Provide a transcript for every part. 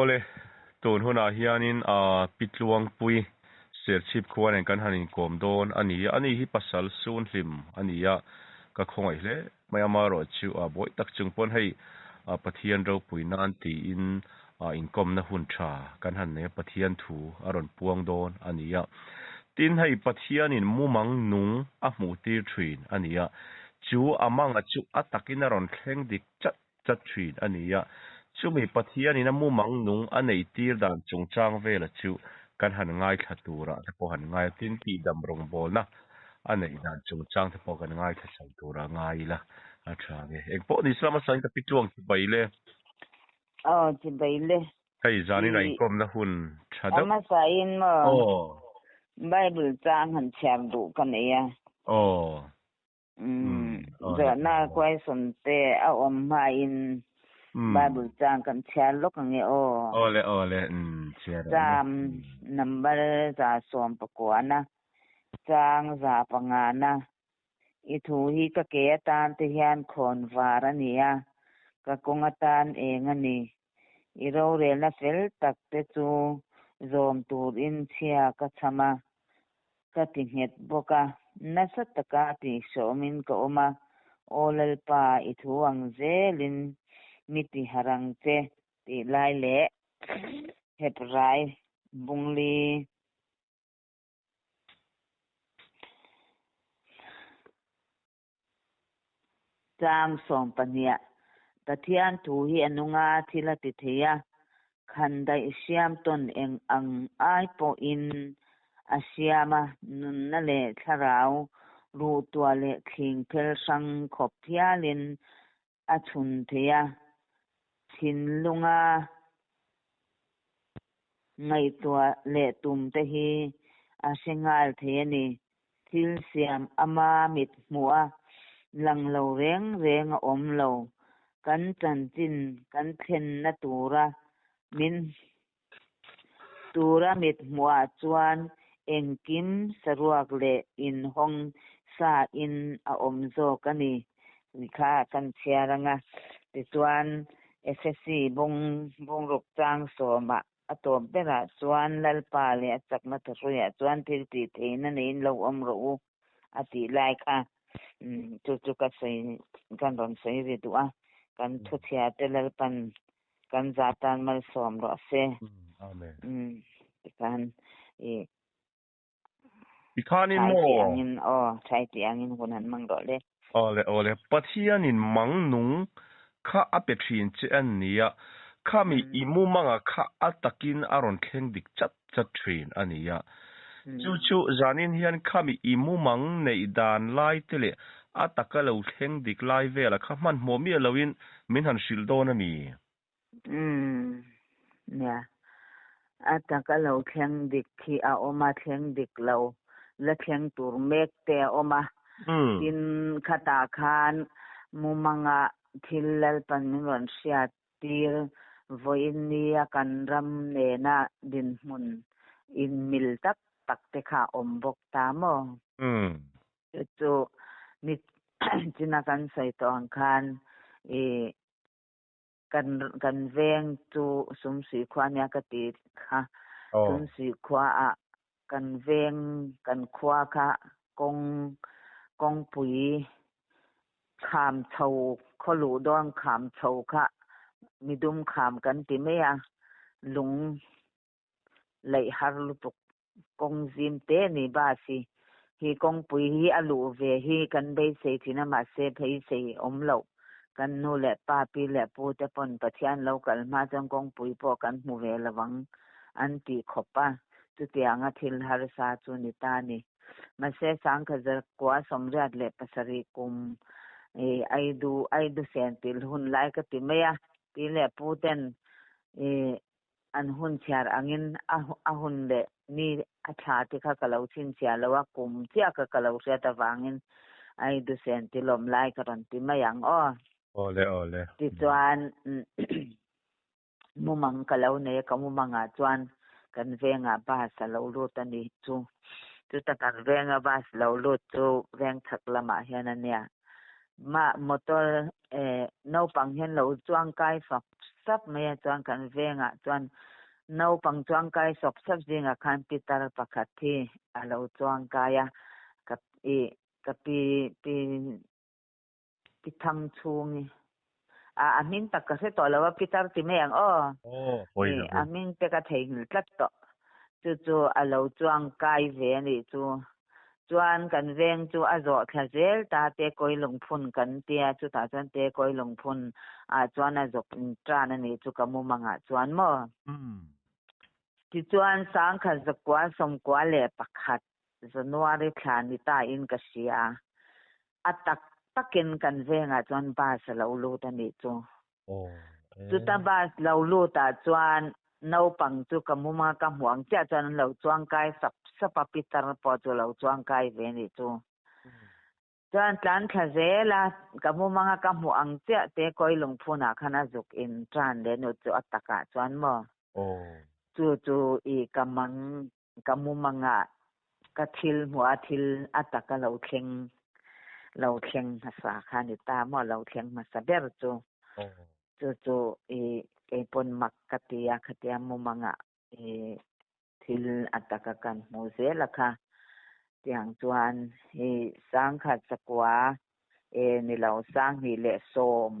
Awle, tun hunah hianin Pi Tluangpui Serchhip khua nen kan han inkawm dawn a ni a, ani hi pasal sun hlim a ni a, ka khawngaih hle mai a, amaherawhchu buai tak chung pawn hei Pathian ropui nan tiin inkawmna hun tha kan han nei a, Pathian thu a rawn puang dawn a ni a. Tin, hei Pathianin mumang nung a hmuh tir thin a ni a, chu a manga chu a takin a rawn thleng dik chat chat thin a ni a. Chumi Pathianin a mumang nung a neih tir dan chungchang vela chu kan han ngaithla turah te pawh han ngai a, tin tihdam rawngbawlna a neih dan chungchang te pawh kan ngaithla chho turah ngai ila a tha nge. Engpawh ni Islam a sain ka pi tuang chibai le. Aw chibai le. Hei zanin a inkawmna hun tha deuh. A hmasain maw Aw. Bible chang han chhiar duh ka nei a. Aw. Umm zawhna question te a awm hmain Bible chang kan chhiar lawk ange aw. Awle awle umm chhiar rawh le. Psalm number 119 chang 500 na I thu hi ka ke atan te hian khawn var a ni a, ka kawng atan eng a ni. I rorelna fel tak te chu zawm turin chhia ka chham a, ka ti nghet bawk a, nasa taka tihhrawmin ka awm a, Aw Lalpa, i thu ang zelin mi ti harh ang che tih lai leh Hebrai bungli Chang 12 Pathian thu hi a nung a, thil a ti thei a, khan daih hriam tawn eng ang ai pawhin a siam a, nunna leh thlarau ruhtuah leh thling phel hrang khawp hialin a chhun thei a, thinlunga ngaihtuah leh tum te hi a hre nghal thei a ni. Thil siam ama mit hmuh a lang lo reng reng a awm lo. Kan chanchin kan thlenna tura min tura mit hmuhah chuan engkim saruak leh inhawng sa in a awm zawk a ni tih kha kan chhiar ang a. Tichuan Efesi bung bungruk chang sawmah a tawp berah chuan Lalpa leh a chakna thahruiah chuan thil tih theihna neiin lo awm rawh u a tih lai kha chu chu ka sawi kan rawn sawi ri duh a. Kan thuchhiarte Lalpan Kan za tan malsawm rawh se. Amen. Tikhan i Tikhanin thai maw? tih angin aw thai tih angin hun han hmang rawh le. Awle awle Pathianin mang nung kha a pe thin che a nia, khami i mumanga kha a takin a rawn thleng dik chat chat thin a nia. Chu chu zanin hian khami i mumang neih dan lai te leh a taka lo thleng dik lai vela kha hmanhmawh miah loin min han hrilh dawn a mi? Umm nia, a taka lo thleng dik khi a awm a, thleng dik lo la thleng tur mek te a awm a. Tin, khatah khan mumanga thil Lalpan min rawn hriat Tir, vawiin nia kan ram nena dinhmun inmil tak tak te kha a awm bawk ta maw? Chu chu ni china kan sawi tawh ang khan i kan kan veng chu Sumsui khua nia ka ti kha. Sumsui khuaah kan veng kan khua kha kawng kawngpui Kham chho khaw luh dawn kham chho kha midum kham kan ti mai a, lung laih har lutuk kawng zim te a ni bus hi. Hi kawngpui hi a luh ve hi kan beisei thin a mahse beisei awm loh kan nu leh pa pi leh pu te pawn Pathian lo kal hma chuan kawngpui pawh kan hmu ve lo ang an tih khawp a, chutianga thil harsa chu ni ta a ni. Mahse sangkhazer kua 87 kum i Aidu Aidu sen til hun lai ka ti mai a, pi leh pu ten i an hun chhiar angin a a hun leh ni a thla te kha ka lo chhinchhiah lo a, kum chiah kha ka lo hriat avangin Aidu sen tilawm lai ka rawn ti mai ang aw. Awle awle. Tichuan Mumang ka lo nei a, ka mumangah chuan kan vengah bus a lo lut a ni chu. Chuta kan venga bus lo lut chu veng chhak lamah hian a nia. Mah motor eh naupang hian lo chuang kai fak sap mai a, chuan kan vengah chuan naupang chuangkai sawp sap zingah khan pitar pakhat hi a lo chuangkai a, ka ih ka pi pi pi thang chhungi a a hming tak ka hre tawh lo a, pitar ti mai ang aw. Ih a hming te ka theihnghilh tlat tawh. Chu chu a lo chuangkai ve a nih chu. Chuan kan veng chu a zawh thla zel ta Tekawi lungphun kan tia chutah chuan Tekawi lungphun ah chuan a zawk in tan a nih chu ka mumangah chuan maw. Tichuan sangkhat zakua 11 January thla ni ta in ka hria. A tak takin kan vengah chuan bus a lo lut a nih chu. Chuta bus lo lut ah chuan naupang chu ka mum a, ka hmuh ang chiah chuan an lo chuangkai sap sap a, Peter pawh chu a lo chuangkai ve a nih chu. Chuan tlan thla zel a, ka mum anga ka hmuh ang chiah te kawi lungphun ah khan a zuk in tan leh nu chu a takah chuan maw. Chu chu i ka mang Ka mumangah ka thil hmuh a thil a taka lo thleng lo thleng hmasa kha a ni ta maw lo thleng hmasa ber chu. Chu chu i keipawn mak ka ti a khatia mumangah i thil a taka kan hmuh zel a kha. Tiang chuan i sangkhat sakua e ni lo sanghnih leh sawm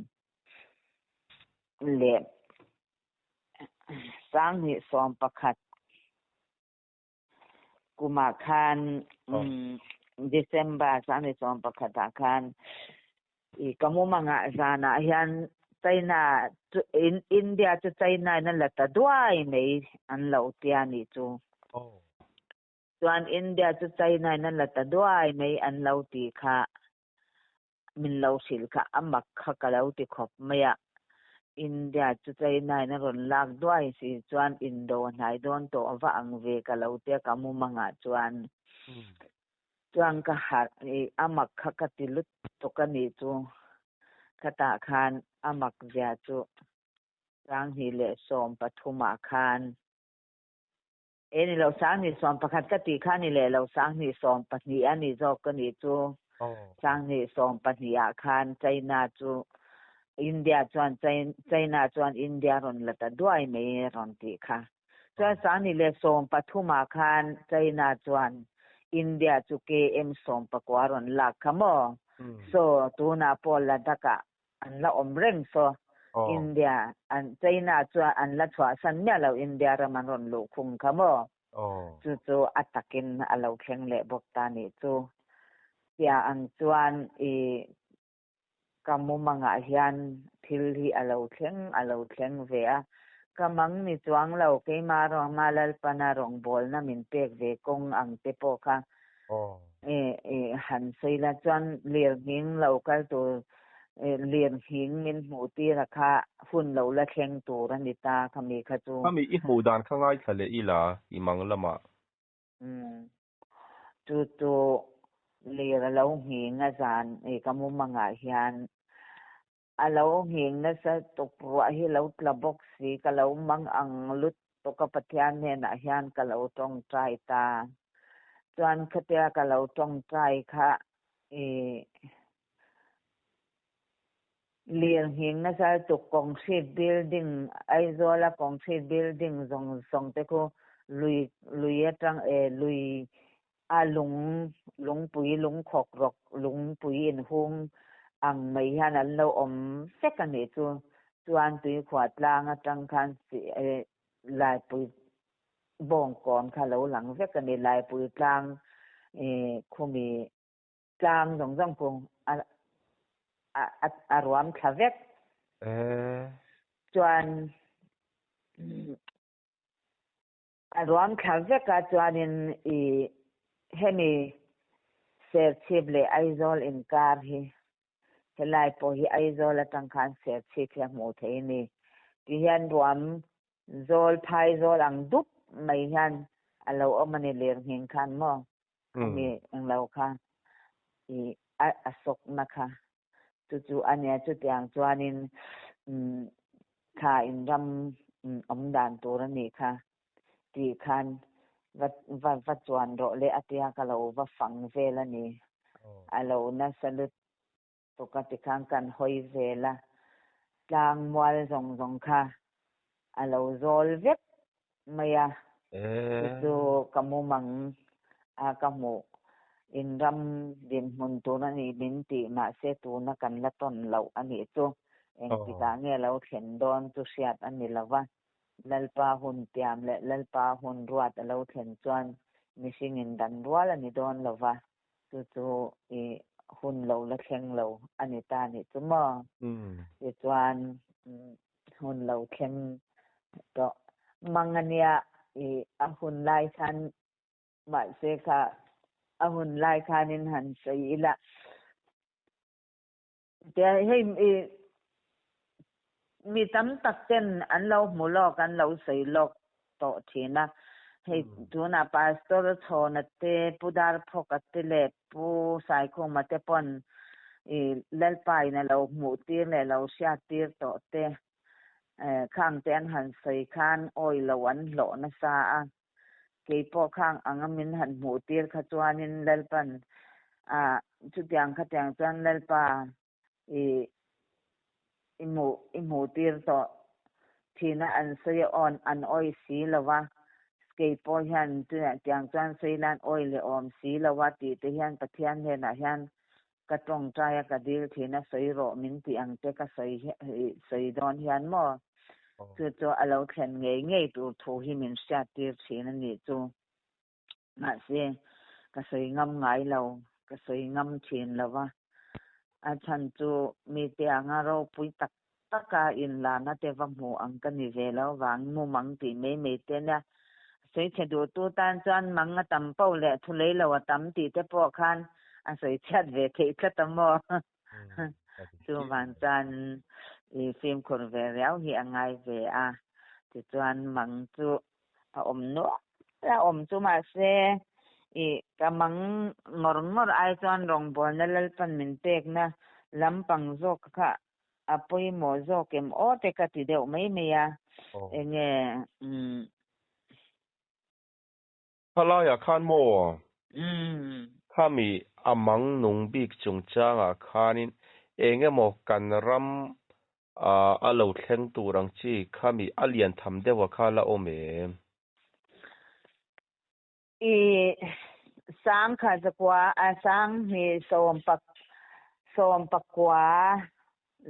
leh 2011 kumah khan December 2011 ah khan i ka mumangah zanah hian China chu India chu China in a la ta duai mai an lo tia nih chu. Chuan India chu China in a la ta duai mai an lo ti kha. Min lo hrilh kha a mak kha ka lo ti khawp mai a. India chu China in a rawn lak duai si chuan indo a hnai dawn tawh va ang ve ka lo tia ka mumangah chuan. Chuan ka harh i a mak kha ka ti lutuk a nih chu. Khatah khan a mak zia chu 2013 ah khan E ni lo 2011 ka tih kha ni leh lo 2012 a ni zawk ka nih chu. 2012 ah khan China chu India chuan China chuan India rawn la ta duai mai rawn tih kha. Chuan 2013 ah khan China chuan India chu KM 19 rawn lak kha maw. So tunah pawh Ladakh ah an la awm reng saw India an China chuan an la chhuahsan miah lo India ram an rawn luh khung kha maw chu chu a takin a lo thleng leh bawk ta nih chu tia ang chuan i ka mumangah hian thil hi a lo thleng a lo thleng ve a ka mang ni chuang lo keimah ruangma Lalpana rawngbawlna min pek ve kawng ang te pawh kha Han sawi la chuan lirnghing lo kal tur lirnghing min hmuh tir a kha hun lo la thleng tur a ni ta khami kha chu. Khami i hmuh dan kha ngaithla leh ila i mang lamah. Umm chu chu lir a lo nghing a zan i ka mumangah hian a lo nghing nasa tuk ruah hi lo tla bawk si ka lo mang ang lut tuk a Pathian hnenah hian ka lo tawngtai ta. Chuan khatia ka lo tawngtai kha i lirnghing nasa tuk concrete building Aizawl a concrete building zawng zawng te khu lui lui atang e lui a lung lungpui lungkhawk rawk lungpui inhung ang mai hian an lo awm vek a nih chu. Chuan tuikhuah tlang atang khan laipui bawngkawn kha lo lang vek a ni. Laipui tlang khumi tlang zawng zawng khu a ruam thla vek. Chuan A ruam thla vek a chuanin i hemi Serchhip leh Aizawl inkar hi helai pawh hi Aizawl atang khan Serchhip hi a hmuh theih a ni. Ti hian ruam zawl phai zawl ang dup mai hian a lo awm a ni lirnghing khan maw khami englo kha i a sawkna kha Chu chu a nia chutiang chuanin kha in ram awm dan tur a nih kha tih khan va va va chuan rawh le a tia ka lo va fang vel a ni. A lo nasa lutuk a tikhan kan hawi vel a. Tlang mual zawng zawng kha a lo zawl vek mai a, chu chu ka mumang a ka hmuh. In ram dinhmun tur a nih min tih mahse tuna kan la tawn loh a nih chu. Engtikah nge lo thlen dawn chu hriat a ni lo va, Lalpa hun tiam leh Lalpa hun ruat a lo thlen chuan mihringin dan rual a ni dawn lo va, Chu chu i hun lo la thleng lo a ni ta nih chu maw? Tichuan hun lo thleng tawh mang a nia i a hun lai khan mahse kha a hun lai khanin han sawi ila tia hei i mi tam tak ten an lo hmu lawk an lo sawi lawk tawh thin a. Hei tunah Pastor Chhawna te, Pu Darphawka te leh Pu Saikhuma te pawn i Lalpa in a lo hmuh tir leh lo hriat tir tawh te khang te an han sawi khan awi lo an hlawh nasa a. Kei pawh khang anga min han hmuh tir kha chuanin Lalpan a chutiang khatiang chuan Lalpa i i hmuh i hmuh tir tawh thina an sawi a awn an awi si lo va, kei pawh hian chutiang tiang chuan sawi lan awi leh awm si lo a tih te hian Pathian hnenah hian ka tawngtai a ka dil thina sawi rawh min tih ang te ka sawi sawi dawn hian maw chu chu a lo thlen ngei ngei tur thu hi min hriat tir thin a nih chu. Mahse, ka sawi ngam ngai lo, ka sawi ngam thin lo va. A chhan chu mite anga ropui tak taka inlana te va hmu ang ka ni ve lo vang, mumang tih mai mai te nia. Sawi chhe duhtu tan chuan mang a tam poh leh thulei lo a tam tih te pawh khan a sawi chhiat ve theih tlat a maw? Chuvang chuan i fimkhur ve riau hi a ngai ve a, tichuan mang chu a awm nual a awm chu mahse i ka mang ngawr ngawr ai chuan rawngbawlna Lalpan min pekna lampang zawk kha a pawimawh zawk em aw te ka ti deuh mai mai a, enge umm. Khalaiah khan maw? Khami a mang nung bik chungchangah khanin eng emaw kan ram a lo thleng tur ang chi khami a lian tham deuha kha la awm em? I sang kha zakua a sang hi sawm pak sawm pakua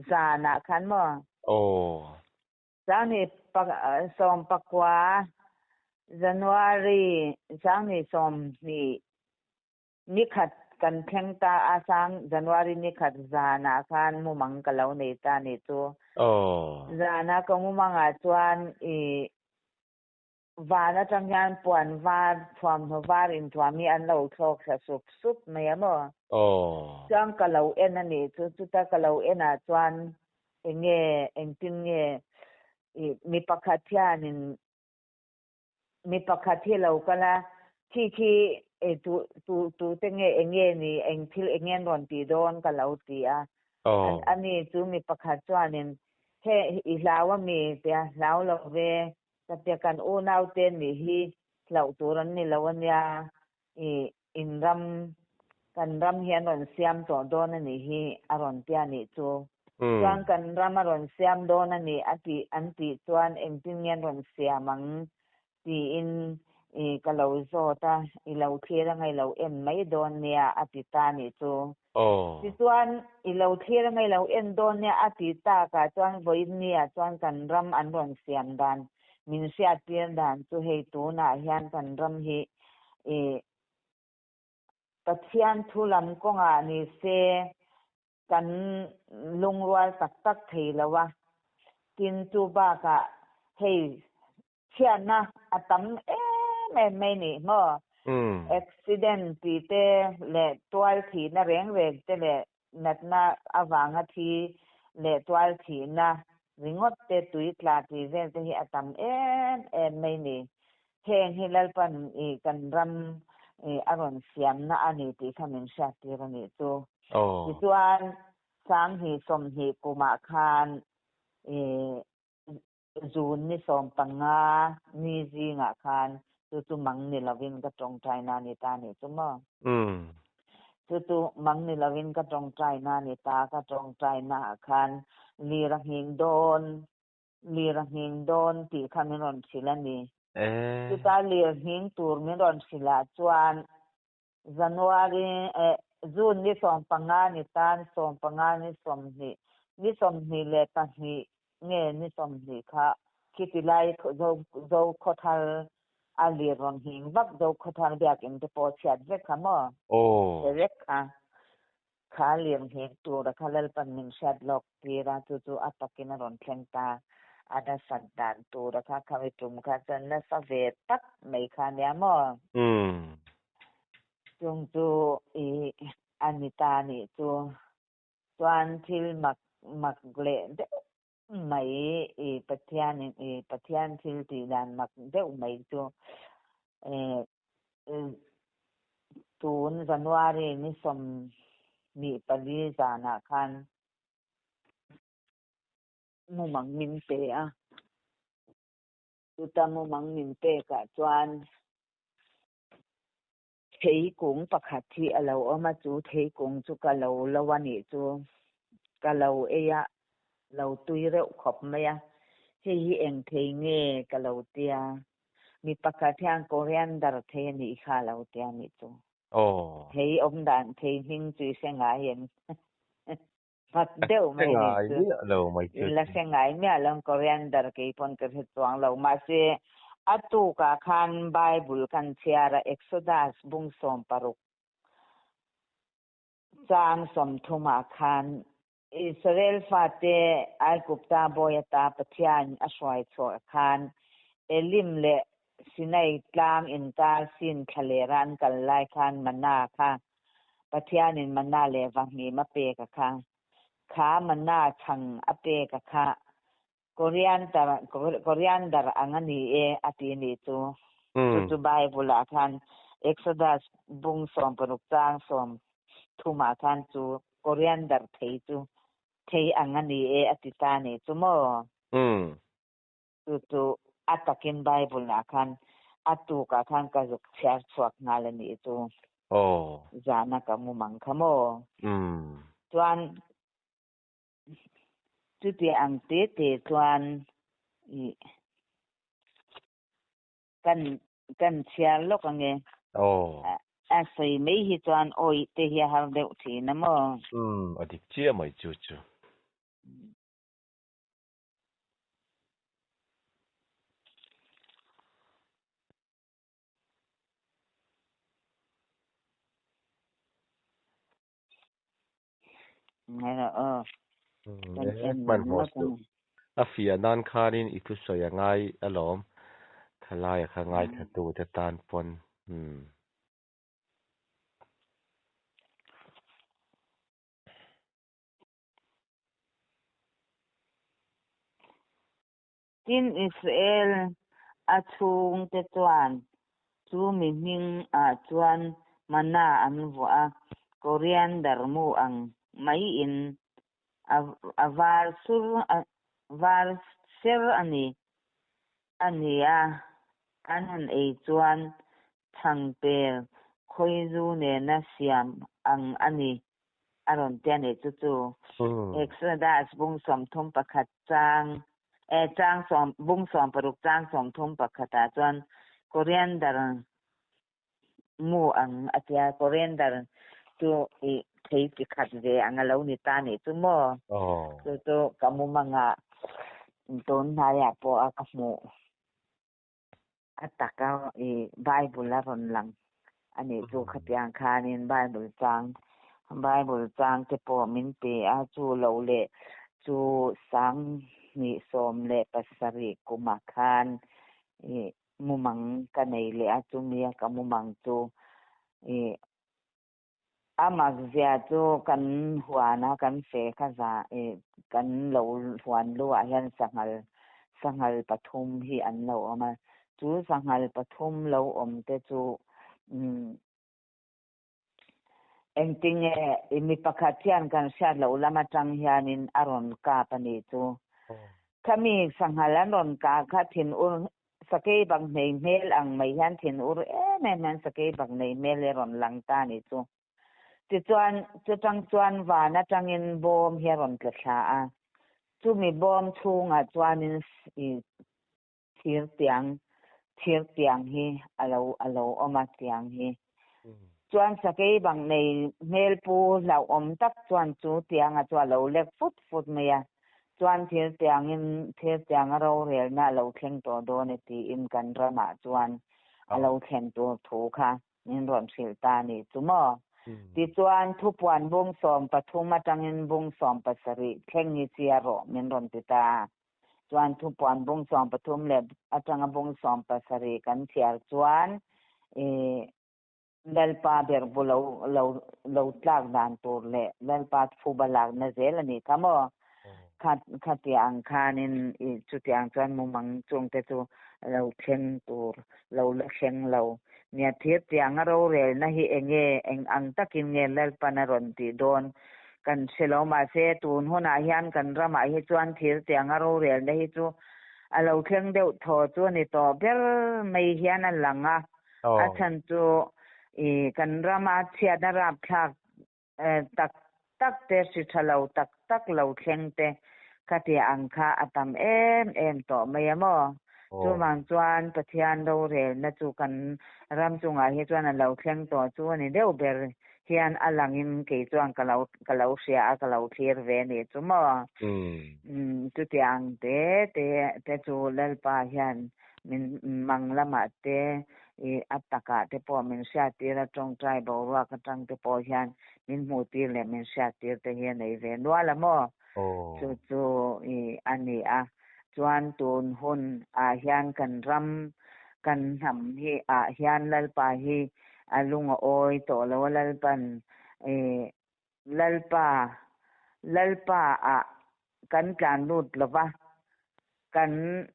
zanah khan maw? Aw. Sanghnih 18 January sanghnih 20 nikhat kan thleng ta a, sang January nikhat zanah khan mumang ka lo nei ta nih chu. Zana ka mumangah chuan i van atang hian puan var thuamhnaw var inthuam hi an lo thlawk thla sup sup mai a maw? Chuan ka lo en a nih chu, chuta ka lo en ah chuan enge engtin nge i mi pakhat hianin mi pakhat hi lo kal a, khi khi e tu tu tute nge enge ni eng thil enge an rawn tih dawn ka lo ti a. Ani chu mi pakhat chuanin he i hlau a mi tia hlau lo ve Ka tia kan unaute nih hi hlauh tur an ni lo a nia, i in ram, kan ram hi an rawn siam tawh dawn a nih hi a rawn tia nih chu. Chuan kan ram a rawn siam dawn a nih a tih an tih chuan engtin nge an rawn siam ang tiin i ka lo zawt a, i lo thlir anga i lo en mai dawn nia a ti ta nih chu. Tichuan, i lo thlir a ngailo en dawn nia a ti takah chuan vawiin niah chuan kan ram an rawn siam dan min hriattir dan chu hei tunah hian kan ram hi i Pathian thu lam kawngah ni se kan lungrual tak tak thei lo a, tin chu bakah hei Chhiatna a tam em em mai nih maw? Accident tih te leh tual thihna reng reng te leh natna avanga thi leh tual thihna ringawt te tui tla tih vel te hi a tam em em mai ni. Heng hi Lalpan i kan ram i a rawn siamna a ni tih kha min hriattir a nih chu. Tichuan 20 20 kumah khan i Zun ni 15 ni zingah khan chu chu mang ni lovin ka tawngtaina a ni ta nih chu maw? Chu chu mang ni lovin ka tawngtaina a ni ta, ka tawngtaina ah khan lir a nghing dawn, lir a nghing dawn tih kha min rawn hrilh a ni. Chuta lir nghing tur min rawn hrilh ah chuan January eh June ni 15 ni tan 15 ni 20, ni 22 nge ni 20 kha khiti lai zo zo khawthar a lir rawn nghing vak zo khawthar biakinn te pawh chhiat vek kha maw? Chhe vek kha. Kha lir nghing tura kha Lalpan min hriat lawk tir a, chu chu a takin a rawn thleng ta. A nasat dan tura kha khami tum kha chuan nasa ve tak mai kha nia maw? Chung chu i a ni ta nih chu. Chuan thil mak mak leh deuh mai i Pathian in i Pathian thil tih dan mak deuh mai chu tun January ni 24 zanah khan mumang min pe a. Chuta mumang min pekah chuan Theikung pakhat hi a lo awm a, chu theikung chu ka lo lo a nih chu ka lo ei a, lo tui reuh khawp mai a, hei hi eng thei nge ka lo tia, mi pakhat hian coriander thei a nih kha a lo tia nih chu. Thei awm dan thei hming chu i hre ngai em? Nghat deuh mai nih chu. I la hre ngai miah lo coriander kei pawn ka hre chuang lo. Mahse a tukah khan Bible kan chhiar a Exodus bung 16 chang 30 ah khan Israel fate Aigupta bawi ata Pathian a hruai chhuah khan Elim leh Sinai tlang inkar sin thlalera an kal lai khan manna kha Pathianin manna leh vahmim a pek a kha. Kha manna chhang a pek a kha. Coriander, coriander ang a ni e a ti nih chu. Chu chu Bible ah khan Exodus bung 16 chang 30 ah khan chu coriander thei chu thei ang a ni e a ti ta nih chu maw? Chu chu a takin Bible ah khan a tukah khan ka zuk chhiar chhuak nghal a nih chu. Zana ka mu mang kha maw? Chuan chuti ang te te chuan ih kan kan chhiar lawk ange. A sawi mai hi chuan awih te hi a har deuh thin a maw? A dik chiah mai chu chu. A fiah nan khanin i thusawi a ngai alawm, thalaia kha ngaithlatute tan pawn. Tin, Israel a chhungte chuan chu mi hming ah chuan manna an vuah a, coriander mu ang mai in a var sur var ser a ni a ni a, an han ei chuan chhangpel khawizu nena siam ang a ni. A rawn ti a ni chu chu Exodus bung 31 chang eh chang sawm bung 16 chang 31 ah chuan coriander mu ang a tia coriander chu i thei chi khat ve ang a lo ni ta nih chu maw chu chu ka mumanga tun hnaiah pawh a ka hmuh. A taka i Bible a rawn lang a nih chu khatiang khanin Bible chang Bible chang te pawh min pe a, chu lo leh chu 2017 kumah khan i mumang ka nei leh a, chumi a ka mumang chu i A makzia chu kan huan a kan fe kha za i kan lo huan lu ah hian sanghal sanghal pathum hi an lo awm a, chu sanghal pathum lo awm te chu umm engtinge i mi pakhat hian kan hriat loh lam atang hianin a rawn kap a nih chu. Khami sanghal an rawn kah kha thinur Sakei bak nei hmel ang mai hian thin ur em em hian sakei bak nei hmel hi a rawn lang ta a nih chu. Tichuan, chutang chuan van atangin bawm hi a rawn tla thla a, chumi bawm chhungah chuanin i thir tiang, thir tiang hi a lo a lo awm a, tiang hi. Chuan sakei bang nei hmelpu hlauhawm tak chuan chu tianga chu a lo lek fut fut mai a, chuan thir tiangin thir tianga rorelna a lo thleng tawh dawn e tiin kan ramah chuan a lo thlen tur thu kha min rawn hrilh ta a nih chu maw? Tichuan, thupuan bung 13 atangin bung 17 thleng hi chhia rawh min rawn ti ta a. Chuan thupuan bung 13 leh atanga bung 17 kan chhiar chuan ih Lalpa ber bu lo lo lo tlak dan tur leh Lalpa phuba lakna zel a nih kha maw? Kha khatiang ang khanin ih chutiang chuan mumang chungte chu lo thleng tur lo la thleng lo. Nia thir tianga rorelna hi enge eng ang takin nge Lalpan a rawn tih dawn kan hre lo mahse tun hunah hian kan ramah hi chuan thir tianga rorelna hi chu a lo thleng deuh thaw chu a ni tawh ber mai hian a lang a. A chhan chu ih kan rama chhiatna rapthlak tak tak te hri tha lo tak tak lo thleng te khatia ang kha a tam em em tawh mai a maw? Chuvang chuan Pathian rorelna chu kan ram chungah hi chuan a lo thleng tawh chu a ni deuh ber hian a langin kei chuan ka lo ka lo hria a ka lo thlir ve a nih chu maw? Chutiang te te te chu Lalpa hian min mang lamah te i a takah te pawh min hriattir a, tawngtai boruak atang te pawh hian min hmuhtir leh min hriattir te hi a nei ve nual a maw? Chu chu i a ni a. Chuan tun hun ah hian kan ram, kan hnam hi ah hian Lalpa hi a lung a awi tawh lo a, Lalpan i Lalpa, Lalpa ah kan tlan lut lo va, kan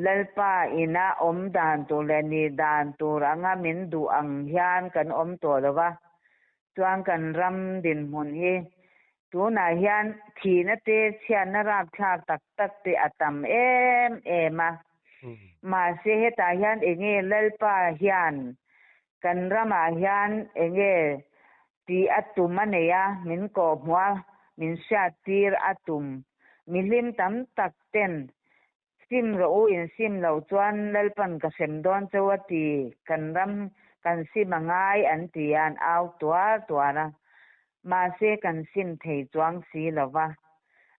Lalpa ina awm dan tur leh nih dan tur anga min duh ang hian kan awm tawh lo va, chuan kan ram dinhmun hi tunah hian thihna te chhiatna rapthlak tak tak te a tam em em a. Mahse hetah hian enge Lalpa hian kan ramah hian enge tih a tum a nei a, min kawhhmuh a, min hriattir a tum. Mihlim tam tak ten sim rawh u, in sim loh chuan Lalpan ka hrem dawn cheu a ti, kan ram kan sim a ngai an ti a, an au tuar tuar a. Mahse kan sim thei chuang si lo va.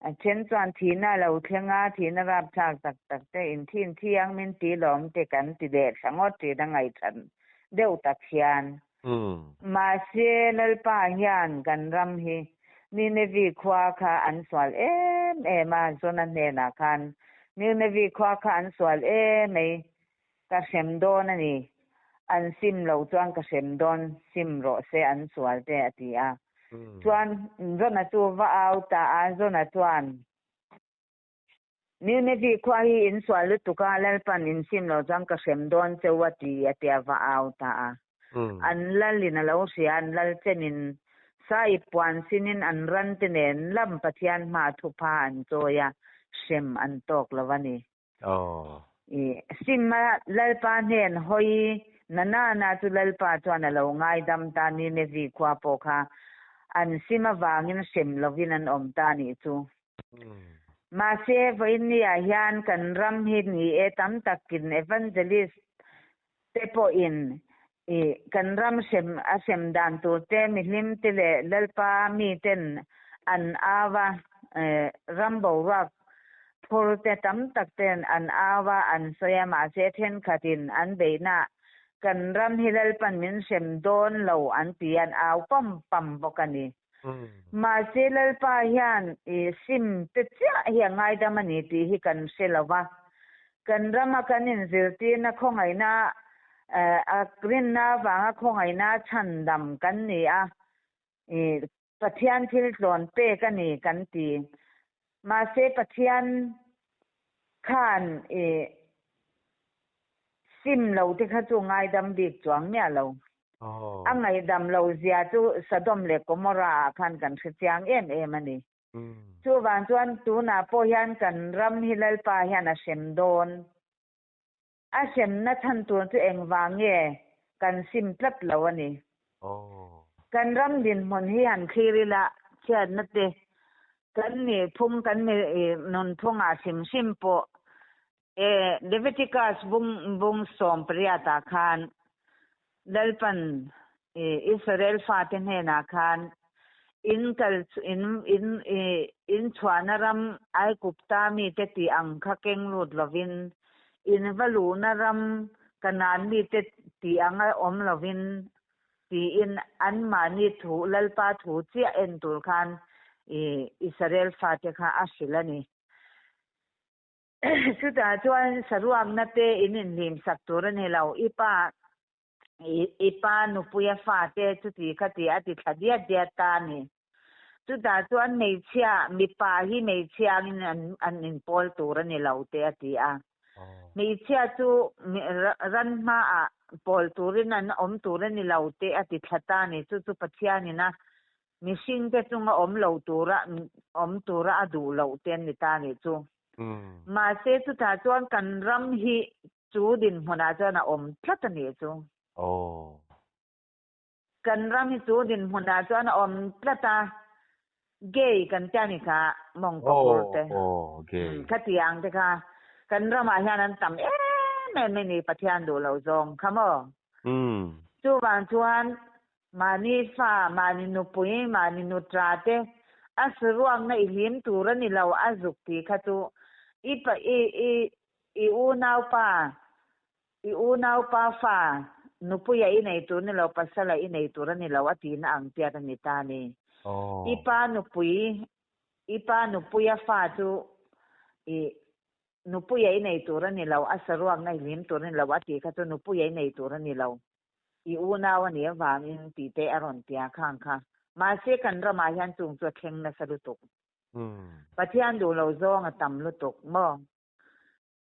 A then chuan thihna a lo thleng a, thihna rapthlak tak tak te, inthi inthi ang min ti lawm te kan ti leh thla ngawt thin a ngaihṭhat deuh tak hian. Mahse Lalpa hian kan ram hi Ninevi khua kha an sual em em a, Jona hnenah khan Ninevi khua kha an sual em mai, ka hrem dawn a ni, an sim lo chuan ka hrem dawn, sim rawh se an sual te a ti a. Chuan Jona chu va au ta a, Jona chuan, Ninevi khua hi in sual lutuk a, Lalpan in sim lo chuan ka hrem dawn cheu a ti a tia va au ta a. An lalin a lo hria, an lal chenin Sai puan sinin an ran te nen lam Pathian hmaa thupha an chawi a, hrem an tawk lo a ni. I sim a, Lalpa hnen hawi na na na chu Lalpa chuan a lo ngaidam ta Ninevi khua pawh kha an sim avangin hrem lovin an awm ta nih chu. Mahse, vawiinniah hian kan ram hi ni e tam takin evangelist te pawhin i kan ram hrem a hrem dan tur te mihlim te leh Lalpa miten an au a, ram boruak phur te tam tak ten an au a an sawi a, mahse thenkhatin an beihna kan ram hi Lalpan min hrem dawn lo an ti an au pam pam bawk a ni. Mahse Lalpa hian i sim te chiah hi a ngaidam a ni tih hi kan hre lo va. Kan rama kan inzirtirna khawngaihna a rinna avanga khawngaihna chhandam kan ni a, i Pathian thil tlawn pek a ni kan ti. Mahse Pathian khan i sim lo te kha chu ngaidam bik chuang miah lo. A ngaihdam lo zia chu Sodom leh Gomorrah ah khan kan hre chiang em em a ni. Chuvang chuan tunah pawh hian kan ram hi Lalpa hian a hrem dawn. A hremna chhan tur chu engvang nge kan sim tlat lo a ni. Kan ram dinhmun hi han thlir ila chhiatna te kan nih phung kan mi nunphung ah hrim hrim pawh e Leviticus bung bung 18 ah khan Lalpan Israel fate hnenah khan in kal in in in chhuahna ram Aigupta mite tih ang kha keng lut lovin in va luhna ram Kanaan mite tih anga awm lovin tiin anmahni thu Lalpa thu chiah en tur khan Israel fate kha a hrilh a ni. Chutah chuan saruakna te in inhlim sak tur a ni lo. I pa i pa nupuia fate chuti kha ti a ti thla diat diat ta a ni. Chutah chuan hmeichhia mipa hi hmeichhia angin an an inpawl tur a ni lo te a ti a. Hmeichhia chu ran hmaah pawl turin an awm tur a ni lo te a ti thla ta a ni. Chu chu Pathianin a mihring te chunga awm lo tura awm tura a duh loh te an ni ta a nih chu. Mahse chutah chuan kan ram hi chu dinhmunah chuan a awm tlat a nih chu. Kan ram hi chu dinhmunah chuan a awm tlat a, gay kan tia ni kha mawngkaw te. Khatiang te kha kan ramah hian an tam em em a ni Pathian duh loh zawng kha maw. Chuvang chuan mahni fa, mahni nupui, mahni nutra te a saruakna i hlim tur a ni lo a zuk tih kha chu i pa i i i unaupa I unaupa fa nupuia i nei tur ni lo, pasala i nei tur a ni lo a tihna ang tiat a ni ta a ni. I pa nupui, i pa nupuia fa chu i nupuia i nei tur a ni lo, a saruakna i hlim tur a ni lo a tih kha chu nupuia i nei tur a ni lo. I unau a nih avangin tih te a rawn tia khang kha. Mahse kan ramah hian chung chu a thleng nasa lutuk. Pathian duh lo zawng a tam lutuk maw?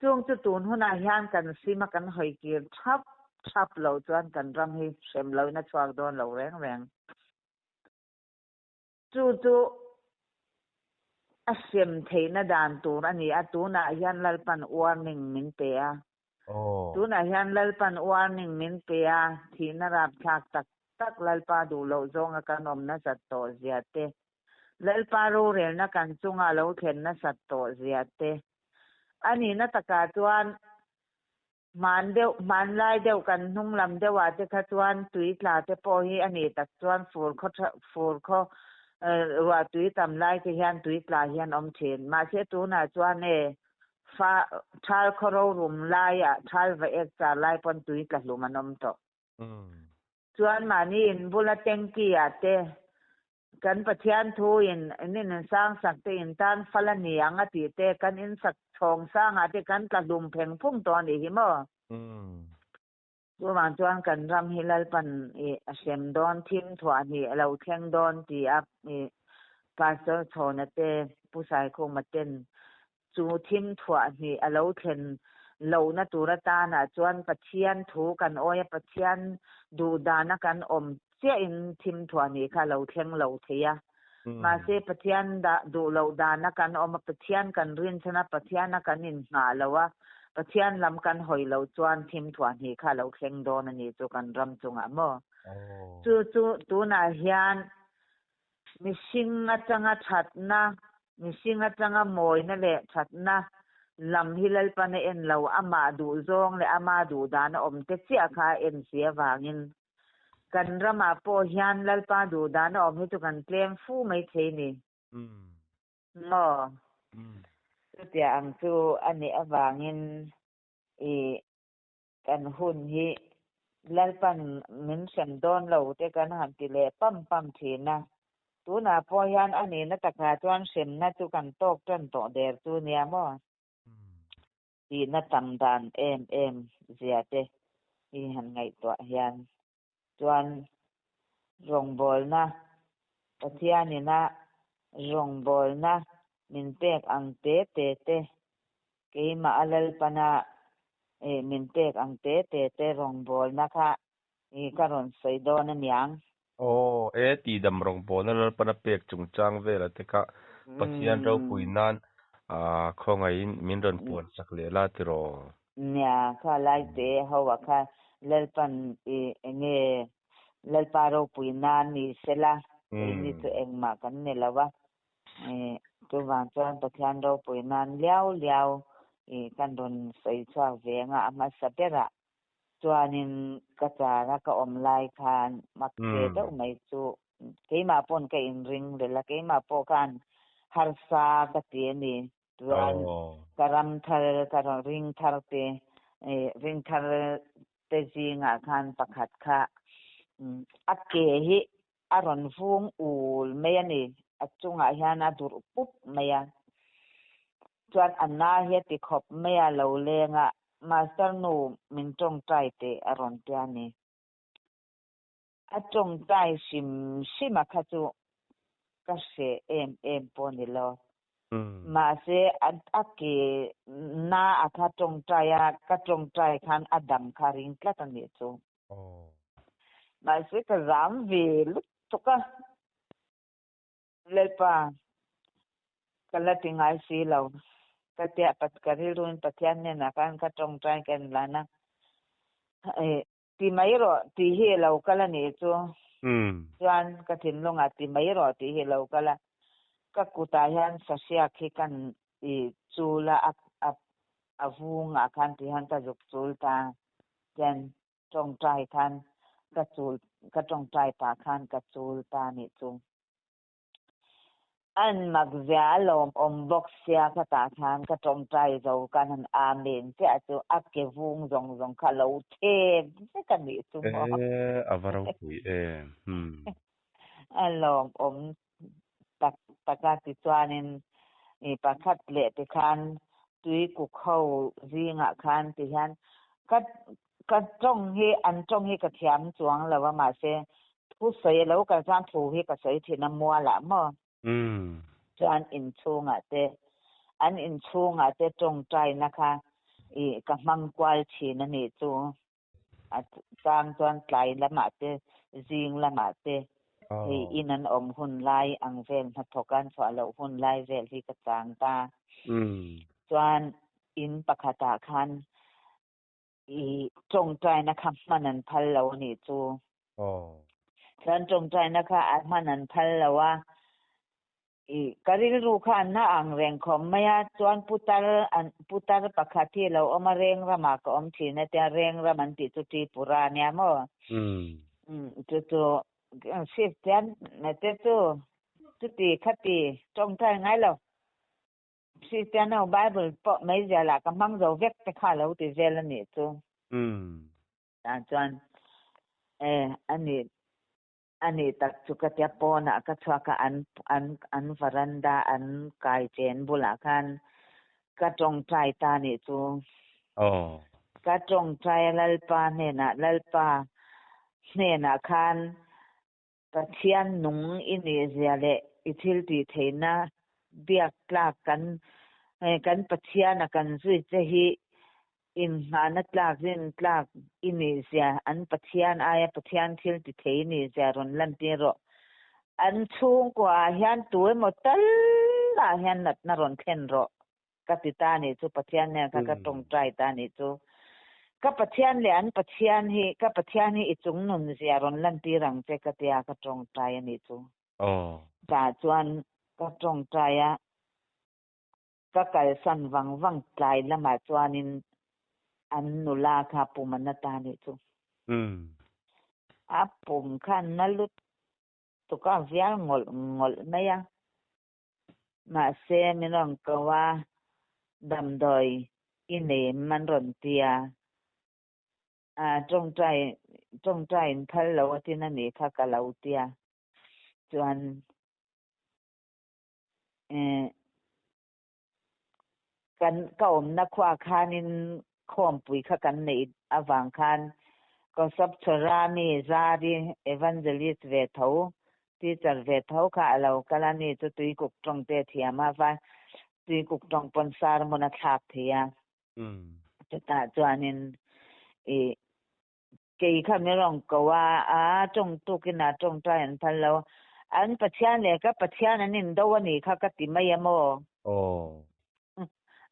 Chung chu tun hunah hian kan sim a kan hawi kir thap thap loh chuan kan ram hi hrem loin a chhuak dawn lo reng reng. Chu chu a hrem theihna dan tur a ni a, tunah hian Lalpan warning min pe a. Tunah hian Lalpan warning min pe a, thihna rapthlak tak tak Lalpa duh loh zawnga kan awm nasat tawh zia te, Lalpa rorelna kan chunga lo thlen nasat tawh zia te. A nihna takah chuan hman deuh, hmanlai deuh kan hnung lam deuhah te kha chuan tui tla te pawh hi a nih tak chuan fur khaw tha, fur khaw ruah tui tam lai te hian tui tla hian awm thin. Mahse tunah chuan e fa thal khaw rorum laiah thal va ek char lai pawn tui tla hlum an awm tawh. Chuan mahni inbula tanky ah te Kan Pathian thu in in in sang sak te in tan fal a ni ang a tih te kan in sak chhawng sang ah te kan tla hlum pheng phung tawh a nih hi maw? Chuvang chuan kan ram hi Lalpan i a hrem dawn thim thuah hnih a lo thleng dawn ti a i Pastor Chhawna te Pu Saikhuma ten chu thim thuah hnih a lo thlen lohna tur atanah chuan Pathian thu kan awi a, Pathian duhdana kan awm chiahin thim thuah hnih kha a lo thleng lo thei a. Mahse Pathian duh loh dana kan awm a, Pathian kan rinchhan a, Pathiana kan innghah lo a, Pathian lam kan hawi loh chuan thim thuah hnih kha a lo thleng dawn a ni chu kan ram chungah maw? Chu chu tunah hian Mihring atanga thatna, mihring atanga mawina leh thatna lam hi Lalpan a en lo, amah duhzawng leh ama duhdan a awm te chiah kha a en si avangin kan ramah pawh hian Lalpa duhdan a awm hi chu kan tlem fu mai thei ni maw? Chutiang ang chu a nih avangin i Kan hun hi Lalpan min hrem dawn lo te kan han ti leh pam pam thin a. Tunah pawh hian a nihna takah chuan hremna chu kan tawk tan tawh der chu nia maw? Tihna tam dan em em zia te hi han ngaihtuah hian chuan rawngbawlna Pathianina rawngbawlna min pek ang te te te keimah a Lalpana min pek ang te te te rawngbawlna kha ka rawn sawi dawn a niang. Aw, e tihdam rawngbawlna Lalpana pek chungchang vela te kha Pathian ropui nan khawngaihin min rawn puan sak leh la tiraw? Nia, kha lai te ho ah kha Lalpan i enge Lalpa ropui nan ni sela keini chu engmah kan ni lo a. Chuvang chuan Pathian ropui nan liau liau kan rawn sawi chhuak ve anga a hmasa berah chuanin ka chara ka awm lai khan mak ve deuh mai chu keimah pawn ka inring lel a, keimah pawh khan harsa ka ti a ni. Chuan ka ram thar ka ring thar te ring thar te zingah khan pakhat kha a ke hi a rawn vung ul mai a ni. A chungah hian a durh pup mai a. Chuan a na hi a ti khawp mai a, lo leng a, Master nu min tawngtai teh a rawn ti a ni. A tawngtai hrim hrim a kha chu ka hreh em em pawh ni lo. Mahse a ke na a kha tawngtai a, ka tawngtai khan a dam kha ring tlat a nih chu. Mahse ka zam ve lutuk a, Lalpa ka la ti ngai si lo. Ka tia ka rilruin Pathian hnenah khan ka tawngtai ka inlan a, Ti mai rawh tih hi a lo kal a nih chu. Chuan ka thinlungah ti mai rawh tih hi a lo kal a. Ka kutah hian sahriak hi kan i chul a, a a vungah khan ti hian ka zuk chul ta. Chuan tawngtai khan ka chul ka tawngtai pah khan ka chul ta a nih chu. An mak zia a lawmawm bawk sia ka tah khan ka tawngtai zo kan han amen chiah chu a ke vung zawng zawng kha lo thep vek a nih chu maw. E a va ropui em hmm. A lawmawm tak tak a tichuanin i pakhat leh te khan tui kuk ho zingah khan ti hian ka ka tawng hi an tawng hi ka thiam chuang lo a mahse Thu sawi a lo kal chuan thu hi ka sawi thin a mualah maw? Chuan inchhungah te, an inchhungah te tawngtaina kha i ka hmang kual thin a nih chu. A chang chuan tlai lamah te, zing lamah te, hei in an awm hun lai ang vel hnathawk an chhuah loh hun lai vel hi ka chang ta. Chuan in pakhatah khan I tawngtaina kha hman an phal lo a nih chu. Chuan tawngtaina kha a hman an phal lo a, i ka rilru kha an na ang reng khawp mai a, chuan putar an putar pakhat hi a lo awm a, reng ramah ka awm thin a tia, reng ram an tih chu Tripura a nia maw? Chu chu Kristian te chu chuti khati tawngtai ngai lo. Kristian ho Bible pawh mai zialah ka hmang zo vek te kha lo ti vel a nih chu. Tah chuan e a nih a nih tak chu ka tia pawnah ka chhuak a an an an varanda an kai chen bulah khan ka tawngtai ta nih chu. Ka tawngtai a Lalpa hnenah Lalpa hnenah khan Pathian nung i nih zia leh i thil tih theihna biak tlak kan kan Pathian a kan zui che hi inngahna tlak rin tlak i nih zia an Pathian aia Pathian thil ti thei i nih zia rawn lantir rawh. An chhungkua ah hian tu emaw tal ah hian natna rawn thlen rawh. Ka ti ta nih chu Pathian nen kha ka tawngtai ta nih chu. Ka Pathian leh an Pathian hi ka Pathian hi i chung nun zia rawn lantir ang che ka tia ka tawngtai a nih chu. Tah chuan ka tawngtai a, ka kalsan vang vang tlai lamah chuanin an nula kha pum a na ta nih chu. A pum kha an na lutuk a, vial ngawlh ngawlh mai a. Mahse, min rawn ko a, damdawi i nei em an rawn ti a, tawngtai tawngtai in phal lo a tin a nih kha ka lo ti a, chuan kan ka awmna khuah khanin khawmpui kha kan neih avang khan Kosopchhorami Zari Evangelist ve tho Teacher ve tho kha a lo kal a ni chu tuikuk tawng te thiam a va tuikuk tawng pawn sermon a thlak thei a chutah chuanin i kei kha mi rawn ko a a tawng tukin a tawngtai an phal lo an Pathian leh ka Pathian an indo a nih kha ka ti mai a maw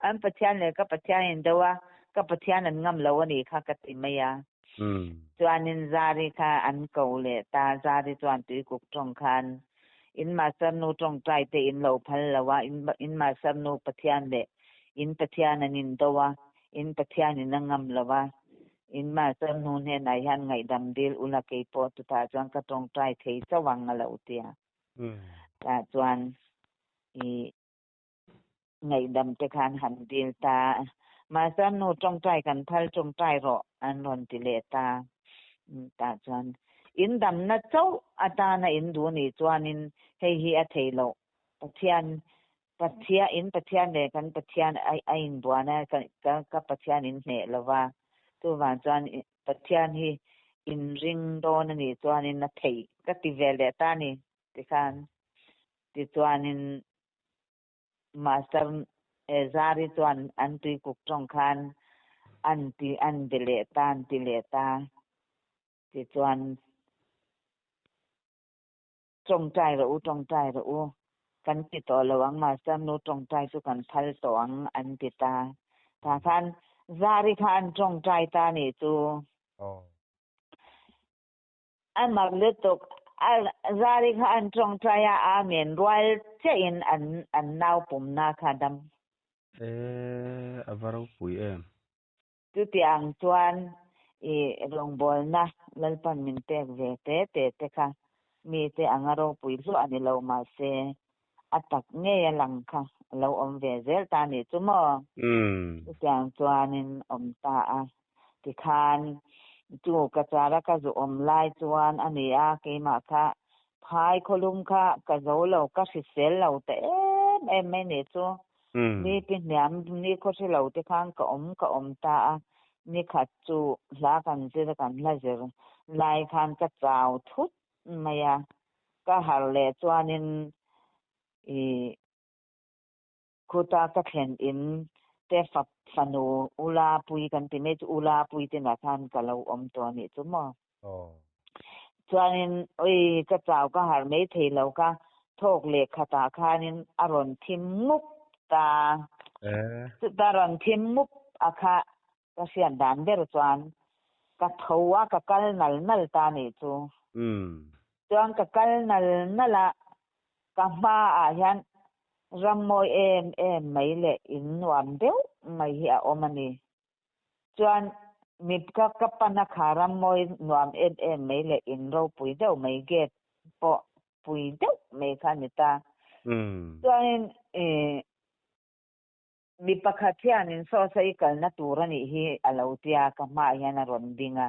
an Pathian leh ka Pathian indo a ka Pathian an ngam lo a nih kha ka ti mai a. Chuanin Zari kha an ko leh ta, Zari chuan tuikuk tawng khan in Master nu tawngtai te in lo phal lo a, in Master nu Pathian leh in Pathian an in do a, in Pathian in a ngam lo a, in Master nu hnenah hian ngaihdam dil ula keipawh chutah chuan ka tawngtai thei chauh ang a lo ti a. Tah chuan i ngaihdam te khan han dil ta. Mahse nu tawngtai kan phal tawngtai rawh an rawn ti leh ta. Tah chuan in damna chauh atana in duh nih chuanin hei hi a thei loh. Pathian Pathian in Pathian leh kan Pathian a inbuan a, ka Pathian in hneh lo va. Chuvang chuan Pathian hi in ring dawn a nih chuanin a theih ka ti ve leh ta a ni tikhan. Tichuanin Master Zari chuan an tuikuk tawng khan an ti an be leh ta an ti leh ta. Tichuan tawngtai rawh u tawngtai rawh u kan ti tawh lo ang Master nu tawngtai chu kan phal tawh ang an ti ta. Tah khan Zari kha an tawngtai ta nih chu. A mak lutuk. A Zari kha an tawngtai a, Amen rual chiah in an an nau pumna kha a dam. E, a va ropui em. Chutiang chuan i rawngbawlna Lalpan min pek ve te te te kha mite anga ropui hluah a ni lo mahse a tak ngei a lang kha a lo awm ve zel ta nih chu maw? Chutiang chuanin awm ta a. Tikhan chu ka chara ka zu awm lai chuan a ni a, keimah kha phai khawlum kha ka zo lo, ka hrisel lo ta em em mai nih chu. Ni pi hniam ni khaw hre lo te khan ka awm ka awm ta a, nikhat chu hla kan zir a kan hla zir lai khan ka chau thut mai a, ka harh leh chuanin ih khuta ka thlen in te fa fanu ula pui kan ti mai chu ula pui te nah khan ka lo awm tawh anih chu maw. Chuanin ui ka chau ka harh mai thei lo ka thawk leh khatah khanin a rawn thim mup ta. Chuta rawn thim mup a kha Ka hriat dan ber chuan ka tho a, ka kal nal nal ta nih chu. Chuan ka kal nal nal a, ka hmaah hian ram mawi em em mai leh in nuam deuh mai hi a awm a ni. Chuan mi ka ka pan a kha ram mawi nuam em em mai leh in ropui deuh mai gate pawh pui deuh mai kha a ni ta. Chuanin ih. Mi pakhat hianin saw saw i kalna tur a nih hi a lo tia, ka hmaah hian a rawn ding a.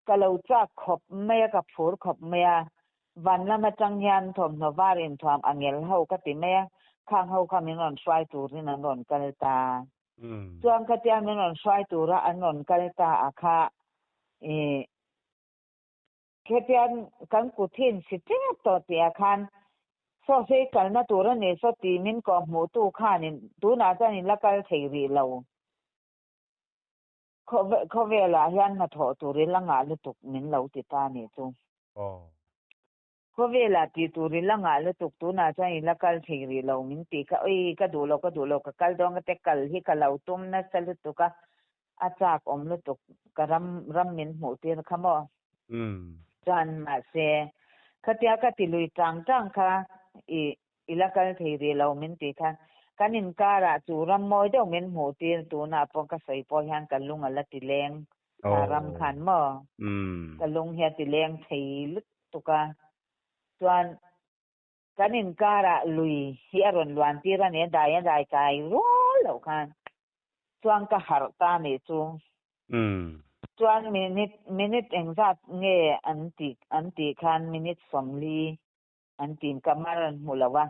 Ka lo chak khawp mai a, ka phur khawp mai a. Van lam atang hian thawmhnaw var inthuam a ngel ho ka ti mai a, khang ho kha min rawn hruai turin an rawn kal ta. Chuan khatia min rawn hruai tura an rawn kal ta a kha ih Khetian kan kut hi in si tep tawh tih ah khan saw sei kalna tur a ni saw ti min kawh hmuh tu khanin tunah chuan in la kal thei rih lo. Khawvelah hian hnathawh tur i la ngah lutuk min lo ti ta nih chu. Khawvelah tih tur i la ngah lutuk tunah chuan i la kal thei rih lo min ti kha oi ka duh lo ka duh lo ka kal dawn ka te kal hi ka lo tum nasa lutuk a A chak awm lutuk ka ram ram min hmuh tir kha maw? Chuan mahse khatia ka ti lui tang tang kha i i la kal thei rih lo min ti kha kan inkarah chu ram mawi deuh min hmuh tir tunah pawh ka sawi pawh hian ka lung a la ti leng kha ram khan maw? Ka lung hi a ti leng thei lutuk a chuan Kan inkarah lui hi a rawn luan tir a ni, a dai a dai kai rual loh khan chuan ka harh ta a nih chu. Chuan minute minute engzat nge an tih an tih khan minute 40 an tih ka mar an hmu lo a.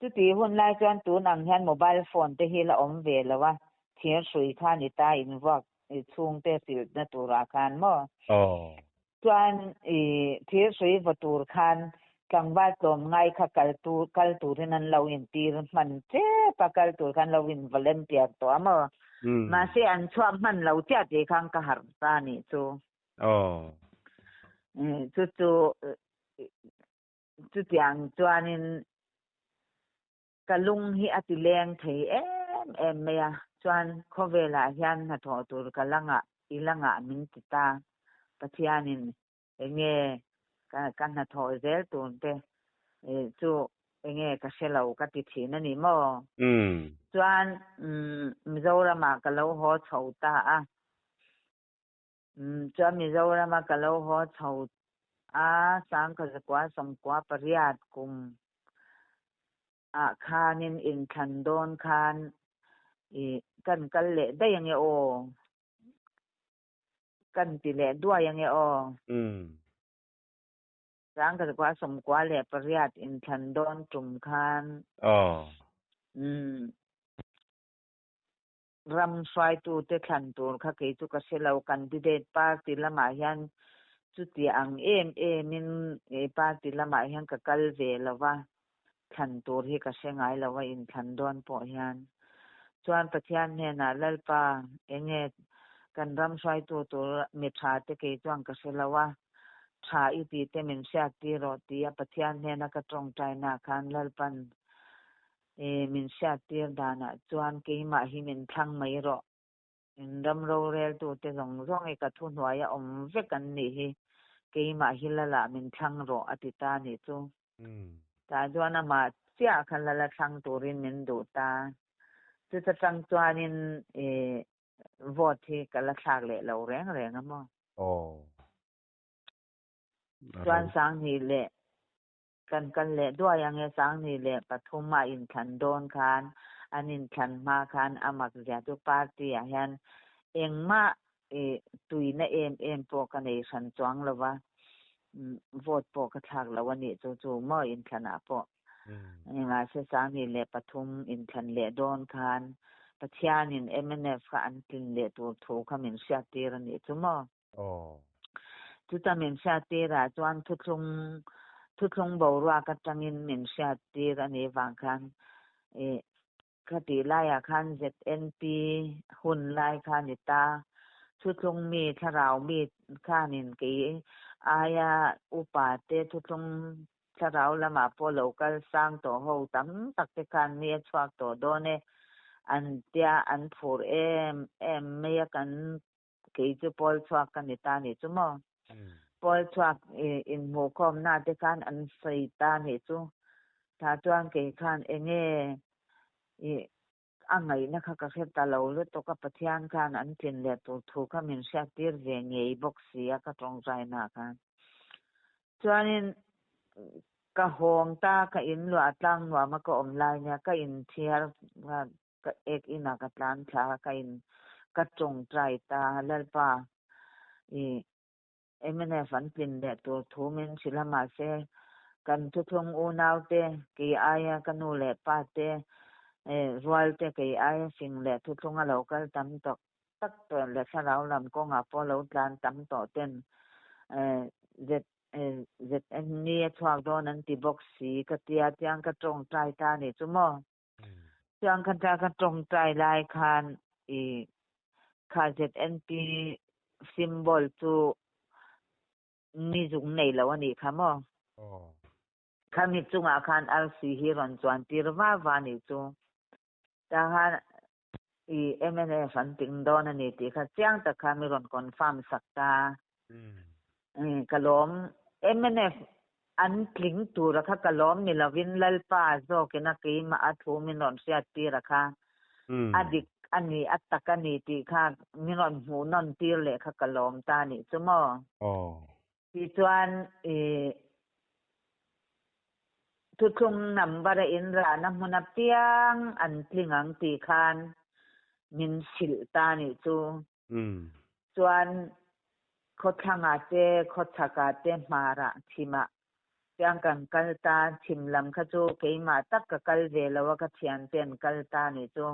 Chuti hun lai chuan tun ang hian mobile phone te hi la awm ve lo a, thir hrui kha ni ta invuak chhungte hrilhna turah khan maw. Chuan i thir hrui vaw tur khan tlangval tlawm ngai kha kal tur kal turin an lo intir hman tep a, kal tur khan lo in volunteer tawh a maw? Mahse an chhuak hman lo chiah tih khan ka harh ta a nih chu. Chu chu chutiang chuanin ka lung hi a ti leng thei em em mai a. Chuan khawvelah hian hnathawh tur ka la ngah, i la ngah min ti ta. Pathianin enge ka ka hnathawh zel tur te chu enge ka hre lo ka ti thin a ni maw? Chuan Mizoramah ka lo haw chho ta a. Chuan Mizorama ka lo haw chho a, Sangkazakua sawmkua pariat kum ah khanin inthlan dawn khan i kan kal leh daih ange aw, kan ti leh duai ange aw. 1998 inthlan dawn tum khan ram hruaitute thlan tur kha kei chu ka hre lo, candidate party lamah hian chuti ang em emin party lamah hian ka kal ve lo va, thlan tur hi ka hre ngai lo a inthlan dawn pawh hian. Chuan Pathian hnenah Lalpa enge kan ram hruaitu tur mi tha te kei chuan ka hre lo a, tha i ti te min hriat tir rawh tia Pathian hnena ka tawngtaina khan Lalpan E, min hriattir danah chuan keimah hi min thlang mai rawh. In ram roreltute zawng zawng hi ka thuhnuaia awm vek an nih hi. Keimah hi Lala min thlang rawh a ti ta nih chu. Tah chuan amah chiah kha Lala thlang turin min duh ta. Chuta tang chuanin e, vote hi ka la thlak leh lo reng reng a maw? Chuan Sanghnih leh Kan kal leh duai ang e, 2003 a inthlan dawn khan, an inthlan hma khan a mak zia chu party ah hian engmah tuina em em pawh ka nei hran chuang lo va, vote pawh ka thlak lo a nih chu chu maw inthlan ah pawh. Mahse 2003 inthlan leh dawn khan Pathianin mnf kha an tlin leh tur thu kha min hriattir a nih chu maw. Chuta min hriattirah chuan thuthlung thuthlung boruak atangin min hriattir a nih vang khan ih khatih laiah khan ZNP hun lai kha a ni ta. Thuthlung mi thlarau mi khanin kei aia upa te thuthlung thlarau lamah pawh lo kal sang tawh ho tam tak te khan mi a chhuak tawh dawn e an tia an phur em em mai a kan Kei chu Paul chhuak ka ni ta nih chu maw? Paul chhuak inhmuhkhawmna te khan an sawi ta nih chu. Tah chuan kei khan enge i a ngaihna kha ka hre ta lo lutuk a, Pathian khan an tlin leh tur thu kha min hriattir ve ngei bawk si a ka tawngtaina khan. Chuanin ka hawng ta, ka inluah tlang nuam a ka awm lai nia ka inthiar Ka ek inah ka tlan thla a, ka in ka tawngtai ta Lalpa i mnf an tlin leh tur thu min hrilh a mahse kan thuthlung unau te kei aia ka nu leh pa te rual te kei aia fing leh thuthlung a lo kal tam tawk tak tawh leh thlarau lam kawngah pawh lo tlan tam tawh ten ZN ni a chhuak dawn an ti bawk si ka tia tiang ka tawngtai ta a nih chu maw. Chuan kha ta ka tawngtai lai khan i kha ZNP symbol chu ni zung nei lo a nih kha maw? Khami chungah khan arsi hi rawn chuan tir va va a nih chu. Tah khan i mnf an ting dawn a ni tih kha chiang tak kha mi rawn confirm sak ta. Ka lawm mnf an tling tura kha ka lawm ni lovin Lalpa zawkin a keimah a thu min rawn hriat tir a kha a dik a ni a tak a ni tih kha min rawn hmuh nawn tir leh kha ka lawm ta a nih chu maw? Tichuan i thuthlung number a inrahna hmun apiang an tling ang tih khan min hrilh ta a nih chu. Chuan khawthlangah te, khawchhakah te, hmarah, chhimah chiang kan kal ta. Chhim lam kha chu keimah tak ka kal ve lo a, ka thiante an kal ta nih chu.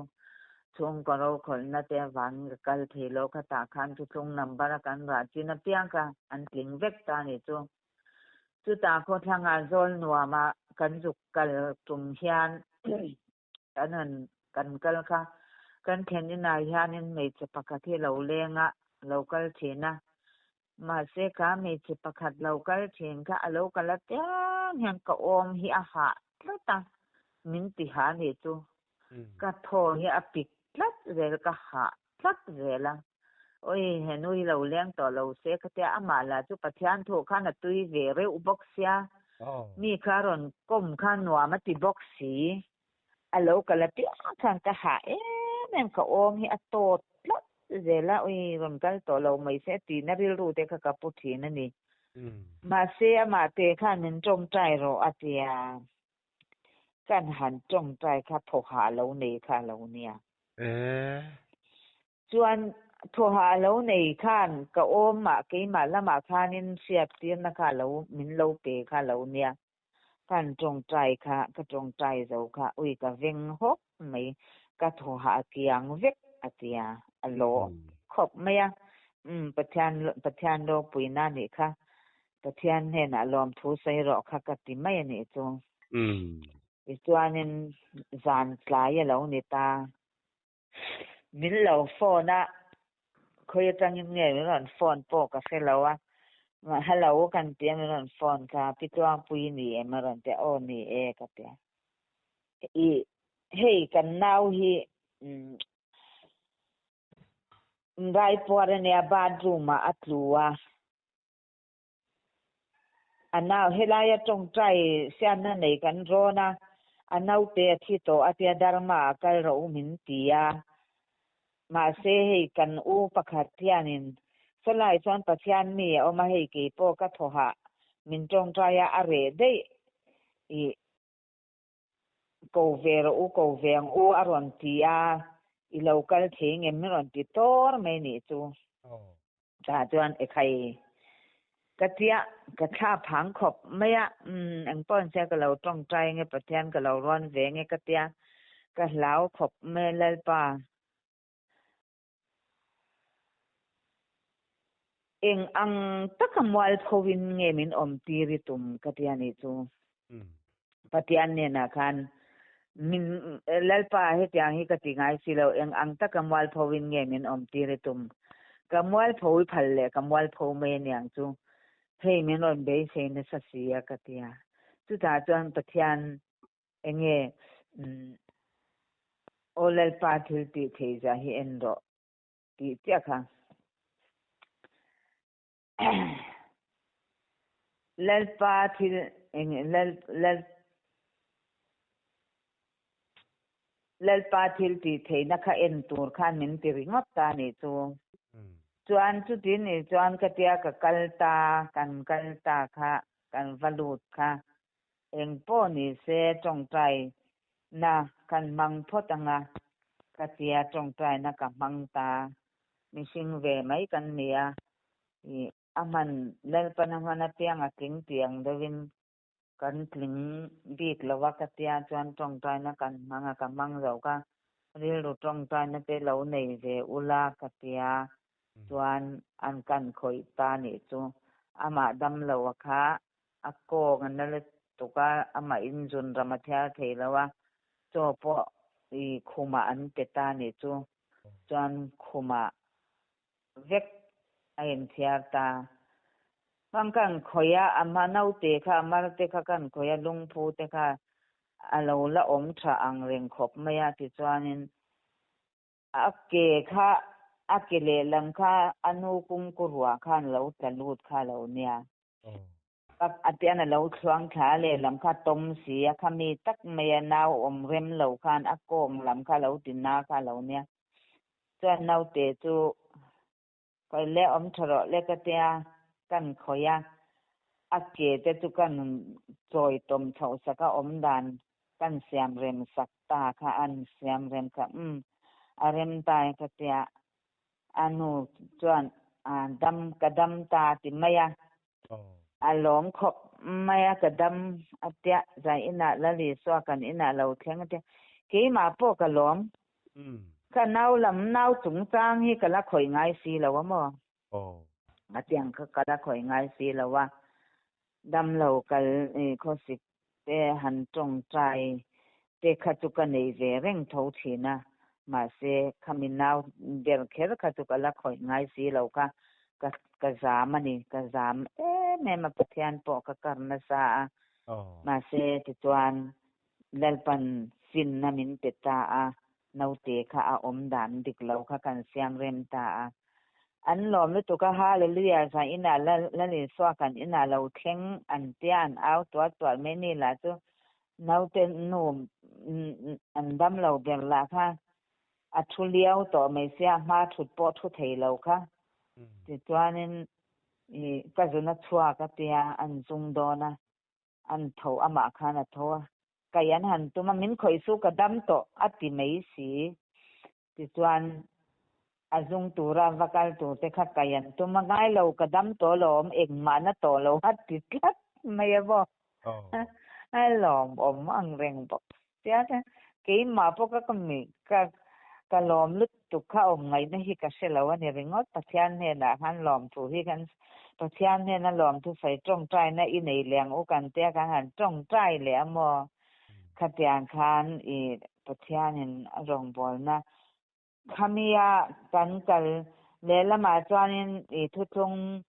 Chhungkaw rokhawlhna te avangin ka kal thei lo. Khatah khan thuthlung number a kan rah chin apiang kha an tling vek ta nih chu. Chutah khawthlangah zawl nuamah kan zuk kal tum hian Kan han kan kal kha kan thlen inah hianin hmeichhe pakhat hi lo leng a, lo kal thin a. Mahse kha hmeichhe pakhat lo kal thin kha a lo kal apiang hian ka awm hi a hah tlat a, min ti ha nih chu. Ka thaw hi a pik. tlat zel ka hah tlat zel a. Oi he nu hi lo leng tawh lo se ka tia amah lah chu Pathian thu khan a tui ve reuh bawk sia. Mi kha rawn kawm kha nuam a ti bawk si. A lo kal a piang khan ka hah em em ka awm hi a tawt tlat zel a ui rawn kal tawh lo mai se tihna rilru te kha ka pu thin a ni. Mahse amah te khan min tawngtai rawh a tia. Kan han tawngtai kha thawhah lo nei kha a lo nia. Chuan thawhah lo nei khan ka awmah keimah lamah khanin hriattirna kha lo min lo pe kha lo nia. Kan tawngtai kha ka tawngtai zo kha ui ka veng hawk mai ka thawhah a kiang vek a tia a lawm khawp mai a. Umm Pathian Pathian ropuina nih kha Pathian hnenah lawmthu sawi rawh kha ka ti mai a nih chu. Tichuanin zan tlai a lo ni ta. Min lo phone a, khawi atangin nge min rawn phone pawh ka hre lo a, hello kan tia min rawn phone kha Pi Tuangpui ni em a rawn ti a, aw ni e ka ti a. Ih hei kan nau hi umm raipuar ania bathroom ah a tlu a. A nau helaia tawngtai siamna nei kan rawn a, a naute a thi tawh a tia Dharma a kal rawh u min ti a. Mahse hei kan u pakhat hianin sawlai chuan Pathian mi a awm a, hei keipawh ka thawhah min tawngtai a, a reh daih i ko ve rawh u, ko ve ang u a rawn ti a, i lo kal thei ngem min rawn ti tawr mai nih chu. Tah chuan ekhai ka tia ka thla phang khawp mai a, umm engpawh se ka lo tawngtai nge Pathian ka lo rawn ve nge ka tia ka hlau khawp mai a Lalpa. Eng ang taka mualpho in nge min awm tir i tum ka tia nih chu. Pathian hnenah khan min Lalpa hetiang hi ka ti ngai si lo, eng ang taka mualpho in nge min awm tir i tum. Ka mualpho i phal leh ka mualpho mai aniang chu. Hei min rawn beisei nasa si a ka tia. Chutah chuan Pathian Enge Aw Lalpa thil tih thei zia hi en rawh tih chiah kha. Lalpa thil enge Lal Lal Lalpa thil tih theihna kha en tur khan min ti ringawt ta nih chu. Chuan chuti nih chuan ka tia ka kal ta kan kal ta kha kan va lut kha Eng pawh ni se tawngtai na kan hmang phawt anga ka tia tawngtai na ka hmang ta mihring ve mai kan ni a ih a hman Lalpan a hman apiang a tling tih ang deuhin kan tling bik lo a ka tia chuan tawngtai na kan hmang a ka hmang zo ka rilru tawngtai na te lo nei ve ula ka tia chuan an kan khawih ta nih chu amah damlo a kha A kawng a na lutuk a, amah in zun ram a thiar thei lo a, chaw pawh i khumah an pe ta nih chu. Chuan khumah vek a inthiar ta. Hmang kan khawih a, a hma naute kha, a mar te kha kan khawih a, lungphu te kha a lo la awm tha ang reng khawp mai a, tichuanin A ke kha, a ke lehlam kha a nu kungku ruah khan lo tla lut kha lo nia. Pak a tian a lo thluang thla a lehlam kha tawm si a, kha mi tak mai a nau awm rem lo khan a kawng lam kha lo ti na kha lo nia. Chuan naute chu Khawi le awm tha rawh le ka tia kan khawi a, a ke te chu kan chawi tawm chhoh sak a awm dan kan siam rem sak ta kha an siam rem kha umm a rem ta e ka tia a nu chuan a dam ka dam ta ti mai a, a lawm khawp mai a ka dam a tia zai inah Lalisua kan inah lo thleng a tia keimah pawh ka lawm Ka nau lam nau chungchang hi ka la khawih ngai si lo a maw? A tiang kha ka la khawih ngai si lo a. Damlo kal khawsik te han tawngtai te kha chu ka nei ve reng tho thin a. Mahse khami nau ber kher kha chu ka la khawih ngai si lo kha ka ka zam a ni. Ka zam em em a Pathian pawh ka kar nasa a. Mahse tichuan Lalpan finna min pe ta a. Naute kha a awm dan dik lo kha kan siam rem ta a. An lawm lutuk a, Hallelujah zan inah Lal Lal Isua kan inah lo thleng an tia an au tual tual mai ni lah chu naute nu an dam lo ber lah kha a thu liau tawh mai sia a hma thut pawh thu thei lo kha. Tichuanin i ka zuna chhuak a tia an zung dawn a. An tho amah khan a tho a, kai an han tum a, min khawih su ka dam tawh a ti mai si. Tichuan a zung tura va kal tur te kha kai an tum a, ngai lo ka dam tawh lo awm engmah na tawh lo a ti tlat mai a maw. A lawmawm ang reng bawk sia keimah pawh ka ka mi ka ka lawm lutuk kha awm ngaihna hi ka hre lo a ni ringawt Pathian hnenah khan lawmthu hi kan Pathian hnena lawmthu sawi tawngtaina i nei leh ang u kan tia kan han tawngtai leh a maw khatiang khan i Pathianin a rawngbawlna Khamia kan kal lehlamah chuanin i thuthlung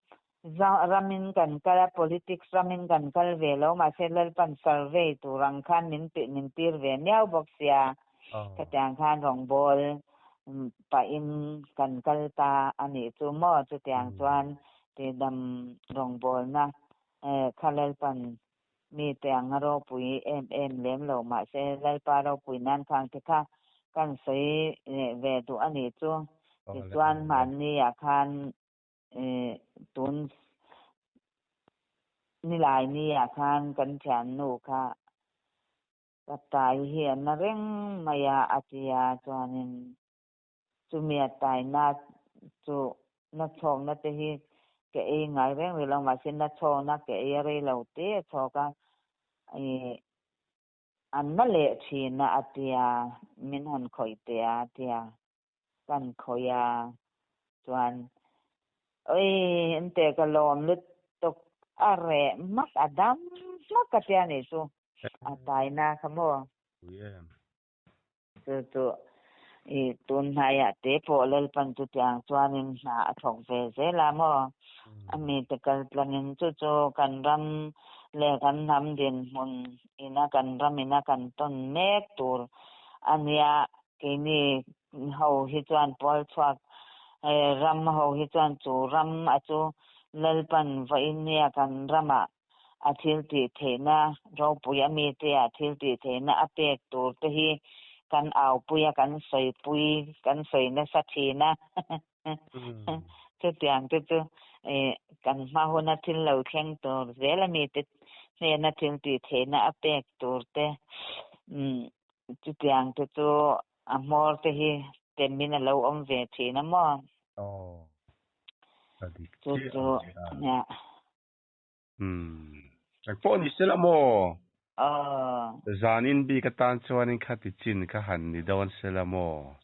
ramin kan kal a, politics ramin kan kal ve lo, mahse Lalpan survey tur ang khan min min tir ve miau bawk sia, khatiang khan rawngbawl pahin kan kal ta a nih chu maw, chutiang chuan tihdam rawngbawlna kha Lalpan mite ang a ropui em em lem lo mahse Lalpa ropui nan khang te kha kan sawi leh ve duh a nih chu. Tichuan hmanni ah khan tun nilai ni ah khan kan thiannu kha ka tai hi a na reng mai a a ti a chuanin Chumi a taina chu na chhawkna te hi ka ei ngai reng rih lo mahse na chhawkna ka ei a rei lo te a chhawk a ih an na leh thin a a tia min han khawih teh a a tia kan khawih a chuan oi ente ka lawm lutuk a reh hmak a dam hmak a tia nih chu a taina kha maw. Chu chu i tun hnaiah te pawh Lalpan chutiang chuanin hna a thawk ve zel a maw? A mite kal tlangin chu chu kan ram leh kan hnam dinhmun ina kan ram ina kan tawn mek tur a nia. Keini ho hi chuan pawl chhuak ram ho hi chuan chu ram a chu Lalpan vawiin nia kan ramah a thil tih theihna ropui a mite ah thil tih theihna a pek tur te hi kan aupui a, kan sawipui, kan sawi nasa thin a. Chutiang te chu kan hma huna thil lo thleng tur zel a mite hnena thil tih theihna a pek tur te chutiang te chu a hmawr te hi temin a lo awm ve thin a maw? Chu chu nia. Umm. Eng pawh ni sela maw? Aw. Zanin bik atan chuanin khati chin kha han ni dawn sela maw?